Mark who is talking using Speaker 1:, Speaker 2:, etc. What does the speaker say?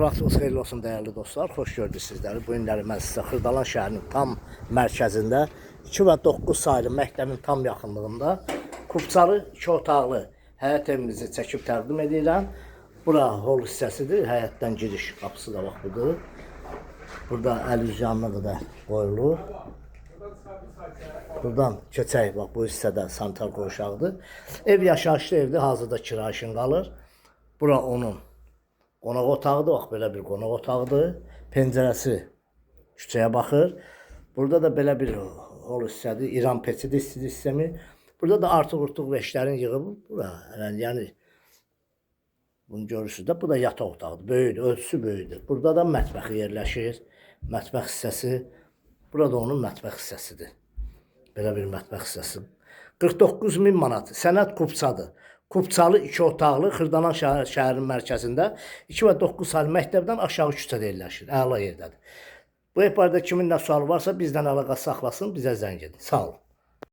Speaker 1: Vaxtınız xeyirli olsun dəyərli dostlar. Xoş gördük sizləri. Bu günləri mən sizə Xırdalan şəhərinin tam mərkəzində 2 və 9 saylı məktəbin tam yaxınlığında Kupçalı 2 otaqlı həyət evimizi çəkib təqdim edirəm. Bura hol hissəsidir. Həyətdən giriş qapısı da bax budur. Burada əl üz yanına qədər qoyulur. Buradan keçək, bax bu hissədə sanitar qovşağıdır. Ev yaşayışlı evdir, hazırda kirayişin qalır. Bura onun qonaq otağıdır, bax belə bir qonaq otağıdır. Pəncərəsi küçəyə baxır. Burada da belə bir hol hissədir, İran peçidir, istilik sistemi. Burada da artıq-urtuq veşlərin yığıb bura. Yəni bunu görürsünüz də, bu da yataq otağıdır. Böyükdür, ölçüsü böyükdür. Burada da mətbəxi yerləşir. Mətbəx hissəsi. Burada onun mətbəx hissəsidir. Belə bir mətbəx hissəsi. 49 min manat. Sənəd Kupçadır. Kupçalı 2 otaqlı Xırdalan şəhərinin mərkəzində 2 və 9 saylı məktəbdən aşağı küçədə yerləşir. Əla yerdədir. Bu ev barədə kimin nə sualı varsa bizdən əlaqə saxlasın, bizə zəng edin. Sağ olun.